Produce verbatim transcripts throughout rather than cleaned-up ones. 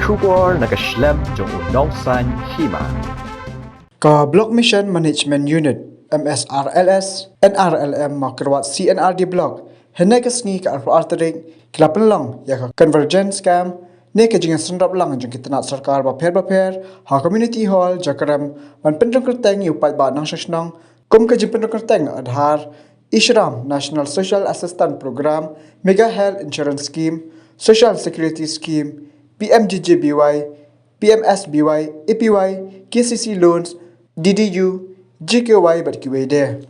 Khubor na ka shlem jong u nongsan hima. Ka Block Mission Management Unit, M S R L S, N R L M Mawkyrwat C and R D Block, hynne ka sngi ka arphew ar tarik, ki la pynlong ïa ka Convergence Camp, ne ka jingïasynrap lang jong ki tnat sorkar bapher bapher ha Community Hall Jakrem, ban pynrung kyrteng ïa u paidbah nongshong shnong, kum ka jingpynrung kyrteng Aadhaar, e-Shram, National Social Assistance Program, Mega Health Insurance Scheme, Social Security Scheme, P M G G B Y, P M S B Y, A P Y, K C C Loans, D D U, G K Y bad kiwei de.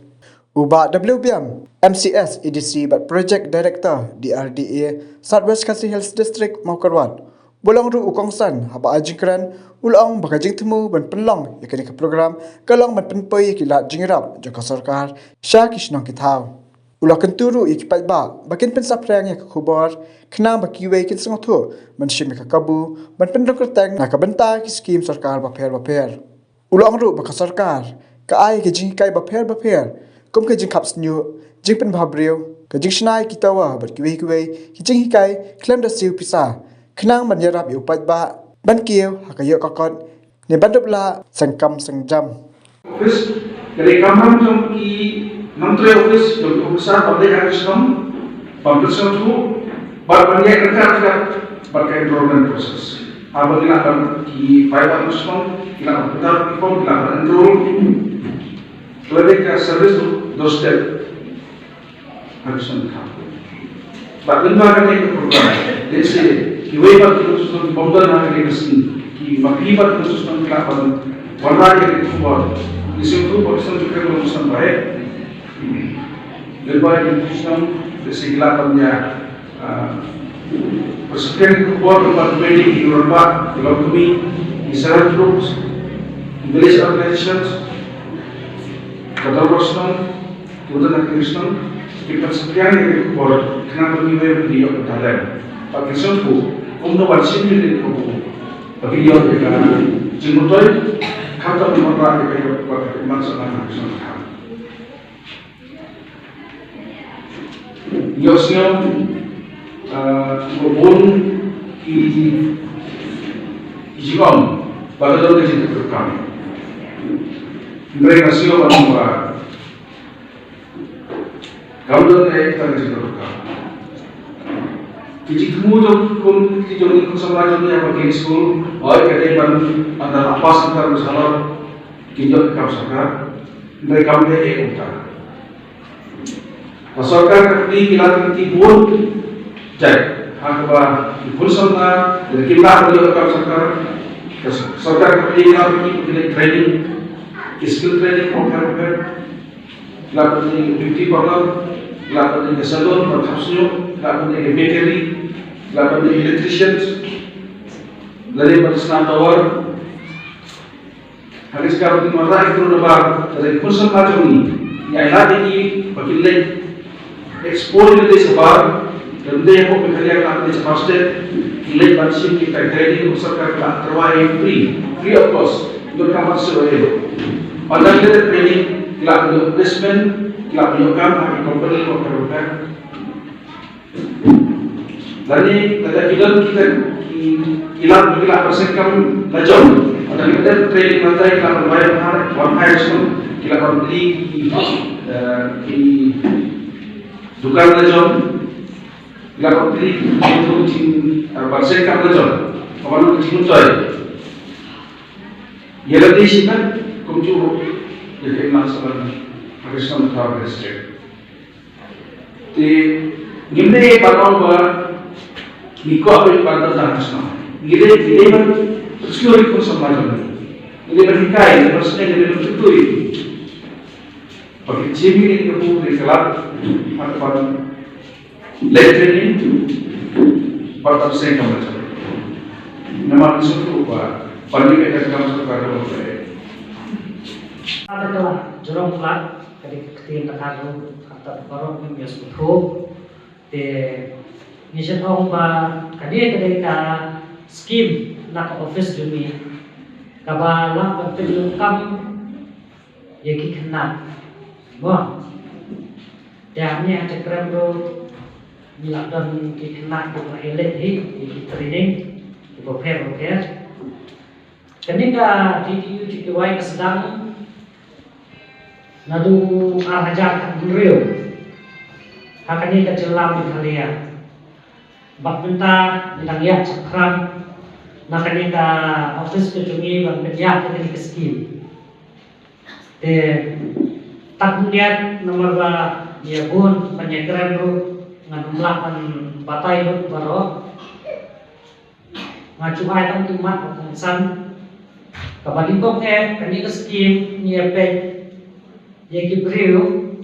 U Bah W Biam, M C S, A D C bad Project Director, D R D A, South West Khasi Hills District, Mawkyrwat, u la long ruh u kongsan haba ai jingkren, u la ong ba ka jingthmu ban pynlong ïa kane ka program ka long ban pynpoi ïa ki lad jingïarap jong ka sorkar sha ki shnong ki thaw. U la kyntu ruh ïa ki paidbah ba kin pynsaphriang ïa ka khubor, khnang ba kiwei kin sngewthuh ban shim ïa ka kabu ban pynrung kyrteng na ka bynta ki skim sorkar bapher bapher. U la ong ruh ba ka sorkar ka ai ka jinghikai bapher bapher, kum ka jingkhap shñiuh, jingpynbha briew, ka jingshna ïa ki tower bad kiwei kiwei ki jinghikai khlem da siew pisa, khnang ban ïarap ïa u paidbah ban kiew ha ka ïoh ka kot ne ban dup lah seng kam seng jam. Office, ka dei kamram jong ki nongtrei office jong ki officer ban leit ha ka shnong, ban pynsngewthuh bad ban ïaid ryngkat ryngkat bad ka enrollment process. Haba ki lah ban, ki paidbah jong ka shnong ki lah ban pyndonkam ki form, ki lah ban enroll. Ka la dei ka service doorstep. Ha ka shnong thaw. Bad lyngba kane ka program, lehse kiwei pat ki nongshong shnong ki bym don ha kane ka sngi, ki ma phi pat ki nongshong shnong ki lah ban wanrah ïa ka khubor. Ngi sngewthuh ba ki shnong jong ka long shnong ba heh. Lyngba ki nongshong shnong, lehse ki lah ban ïa, ah, pynsaphriang ïa ka khubor lyngba ki wedding, ki rangbah, ki longkmie, ki self help groups, ki village organizations, ka dorbar shnong, ki don ha ki shnong, ki pynsaphriang ïa ka khubor khnang ba kiwei ruh kin ïoh bynta lem. Bad ki sngewthuh kumno ban shim ïa ka khubor ba kin ïoh ïa ka jingmyntoi, khamtam ban wanrah ïa ka ïoh bad ka man sa man ha ki shnong. Ïohsngew, ah, ba bun ki, ki jingong ba ka don ka jingkyrkhu. Hynrei nga sngew ba, ba kam don ei ei tang ka jingkyrkhu. Ki jingthmu jong ki khun, ki jong ki khun samla jong ngi ha Public School, hooid ka dei ban ynda la pass inter bachelor kin ïoh ka kam sorkar. Hynrei kam dei ei ei kumta. Ka sorkar ka plie ki lad ki bun jait ha kaba ki khun samla lada kim lah ban ïoh ka kam sorkar, ka sorkar ka plie ki lad ki, ki training, ki skill training bapher bapher. Ki lah ban leit beauty parlour, ki lah ban leit salon ban thap shñiuh, ki lah ban leit bakery, ki lah ban leit electrician, lane ban shna tower. Ha ka jaka ba kin wanrah ïa ki briew nabar, lada ki khun samla jong ngi, ngi ailad ïa ki ba kin leit explore ïa lade shabar, lada ym dei hapoh Meghalaya, lada ym dei shabar state, kin leit ban shim ïa kita ki training ba ka sorkar ka la tyrwa ïa ki free, free of cost. Ym donkam ban siew ei ei. Ynda ki leit training, ki lah ban ïoh placement, ki lah ban ïoh kam ha ki company bapher bapher. Lane lada ki don kita ki, ki lad, ki lad ban seng kam lajong. Lada ki dep training mynta ki lad ban wan ha, wan ha shnong, ki lad ban plie ki, eh, ki dukan lajong. Ki lad ban plie ki jing, eh, ban seng kam lajong. Ka ban long ka jingmyntoi ïa lade shimet kumjuh ïa ka imlang sahlang ha ka shnong, ha ka district. Te ngim dei ban ong ba ngi kwah ban don tang ha shnong. Ngi dei, ngi dei ban rescue ïa ki khun samla jong ngi. Ngi dei ban hikai, ngi dei ban sneng, ngi dei ban kyntu ïa ki. Ba ki jingim ïa ki, ka buh ïa ka lad ha ka ban leit training bad ban seng kam lajong. Namar ngi sngewthuh ba ban ïoh ïa ka kam sorkar ka long ba eh. Ka dei ka la jrong palat. Ka dei ka ktien Dkhar ruh, kata ka baroh ngim ïa sngewthuh. Te ngi sngewthuh ba ka dei, ka dei ka skim na ka office jong ngi kaba lah ban pynlong kam ïa ki khynnah. Mo. Te hangne ha Jakrem ruh ngi la don ki khynnah kiba la leit hi ïa ki training, ki bapher bapher. Kane ka D D U G K Y ka sdang naduh ar hajar khathynriew ha kane ka jylla Meghalaya. Bad mynta ngi dang ïaid shaphrang na kane ka office ka jong ngi ban pynïaid ïa kane ka skim. Te tad mynta namar ba ïa bun ban ïakren ruh ngan ym lah ban batai lut baroh. Nga ju ai tang ki mat ba kongsan. Kaba nyngkong eh, kane ka skim ngi ïa peit ïa ki briew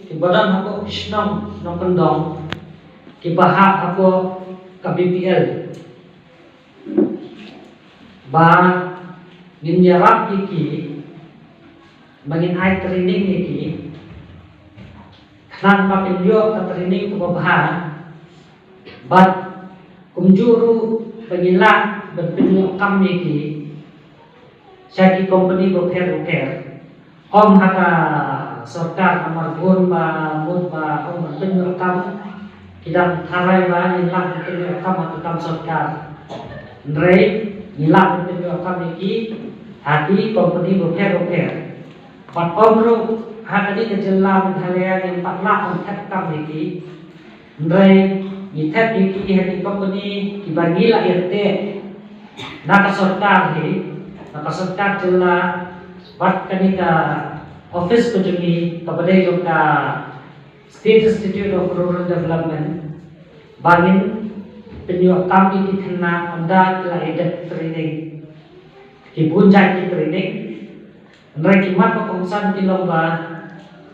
kiba don hapoh ki shnong nongkyndong kiba hap hapoh ka B P L. Ba ngin ïarap ïa ki, ba ngin ai training ïa ki, khnang ba kin ïoh ka training kaba bha, bad kumjuh ruh ba ngin lah ban pynïoh kam ïa ki sha ki company bapher bapher. Ym ha ka sorkar, namar bun ba mut ba ym ban pynïoh kam, ki dang tharai ba ngin lah ban pynïoh kam ha ka kam sorkar. Hynrei ngin lah ban pynïoh kam ïa ki ha ki company bapher bapher. Bad ym ruh ha kane ka jylla Meghalaya ngim pat lah ban thep kam ïa ki. Hynrei ngi thep ïa ki ha ki company kiba ngi la ïateh na ka sorkar hi, na ka sorkar jylla bad kane ka office ka jong ngi kaba dei jong ka State Institute of Rural Development, ba ngin pynïoh kam ïa ki khynnah ynda ki la ïa dep training. Ki bun jait ki training. Hynrei ki mat ba kongsan ki long ba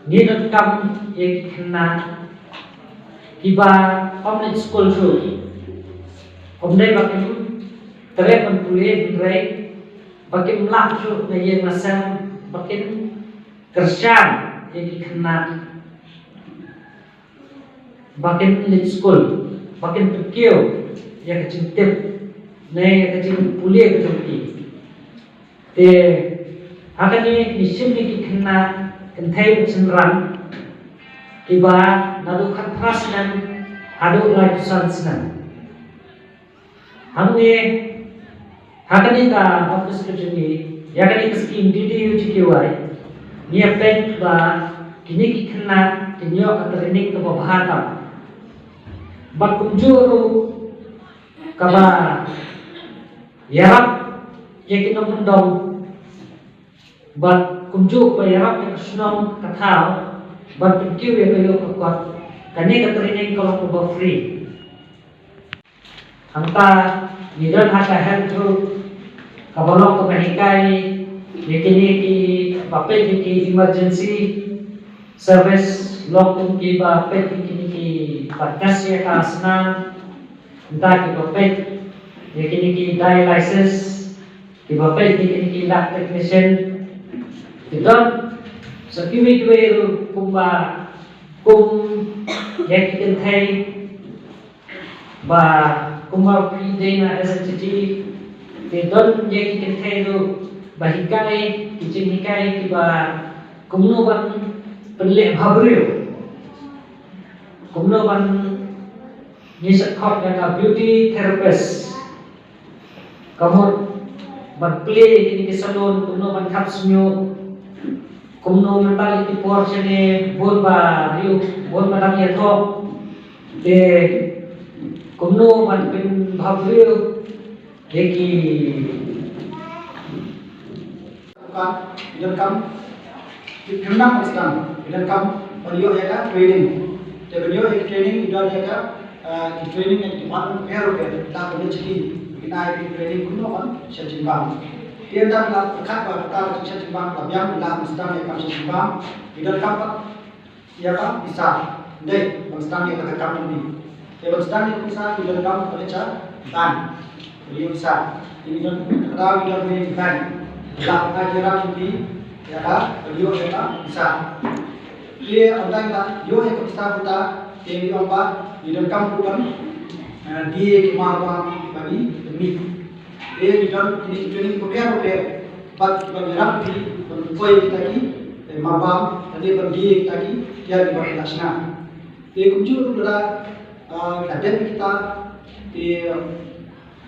ngi donkam ïa ki khynnah kiba ym leit skul shuh. Ym dei ba kim treh ban pule, hynrei ba kim lah shuh na ïing na sem ba kin kyrshan ïa ki khynnah ba kin leit skul, ba kin pynkiew ïa ka jingtip ne ïa ka jingpule ka jong ki. Te ha kane ngi shim ïa ki khynnah kynthei bad shynrang kiba naduh khatphra snem haduh laiphew san snem. Hangne ha kane ka office ka jong ngi, ïa kane ka skim D D U G K Y, ngi ïa peit ba kine ki khynnah kin ïoh ka training kaba bha tam. Bad kumjuh ruh kaba ïarap ïa ki nongkyndong, bad kumjuh ba ïarap ïa ka shnong ka thaw ban pynkiew ïa ka ïew ka kot. Kane ka training ka long kaba free. Hangta ngi don ha ka health group kaba long kaba hikai ïa kine kiba peit ïa ki emergency service, long kum kiba peit ïa kine kiba test ïa ka sna, nangta kiba peit ïa kine ki dialysis, kiba peit ïa kine ki lab technician. Ki don sa kiwei kiwei ruh kumba kum ïa ki kynthei ba kumba phi dei na S H G, te don ïa ki kynthei ruh ba hikai ki jinghikai kiba kumno ban pynleh bhabriew, kumno ban ngi sa khot ïa ka beauty therapist. Ka mut ban plie kine ki salon, kumno ban khap shñiuh, kumno mynta ïa ki por shane bun ba riew, bun ba dang ïathoh. Te kumno ban pynbha briew ïa ki Kan, i donkam, i donkam ban sdang, i donkam ban ïoh ïa ka training. Te ban ïoh ïa ka training, i don ïa ka, eh, ki training na ki department pher pher, la ban ïoh chiti, i na ïa ki training kumno ban shet jingbam. Te ynda la pyrkhat ba kata ka jingshet jingbam ka la biang, la ban sdang ïa ka kam shet jingbam, i donkam ban ïa ka pisa. Dei, ban sdang ïa ka kam jong ngi. Te ban sdang ïa ka pisa, ngi donkam ban leit sha bank. Ban ïoh pisa. Ngi don, ka daw ngi don bank. La ka jingïarap jong ngi ïa ka, ban ïoh ïa ka pisa. Te ynda ngi la ïoh ïa ka pisa mynta, te ngi ong ba ngi donkam ban, eh, die ki marbam ba ngi mih. Te ngi don kine ki training kiba pher bapher bad kiba ngi rap ki ban poi kita ki, eh, marbam, lane ban die kita ki tiar kiba la shna. Te kumjuh ruh lada, ah, ka dep kita, te,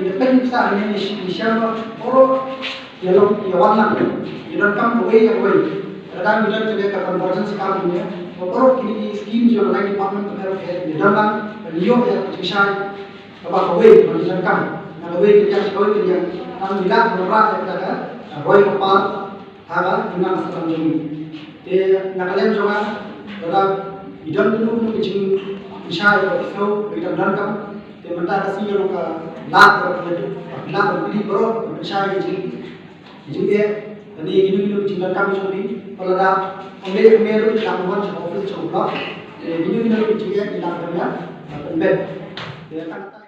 ïa pynbeit ïa ka sha ïa ngi, ngi shem ba baroh ïa long ïa wan lang, ïa donkam kawei ïa kawei. Lada ngi don kane ka convergence camp ne, ba baroh kine ki scheme jong ka line department ka pher pher ïa don lang, ban ïoh ïa ka jingshai kaba kawei, ban ïa donkam na kawei ka liang sha kawei ka liang. Tang ngi lah ban wanrah ïa ka, ka roi ka par ha ka, ïa ka sdang jong ngi. Te na ka liang jong nga, lada ngi don kano kano ka jingpynshai kaba sniew ba ngi dang donkam, te mynta ka sngi ka long ka lad ba ngi lah ban plie baroh ban pynshai ka jing, ka jingeh lane kino kino ka jingdonkam jong phi. Ba lada ym lei ym mei ruh ngi lah ban wan sha office jong u block, te kino kino ka jingeh ngi lah ban ïa pynbeit. Te tang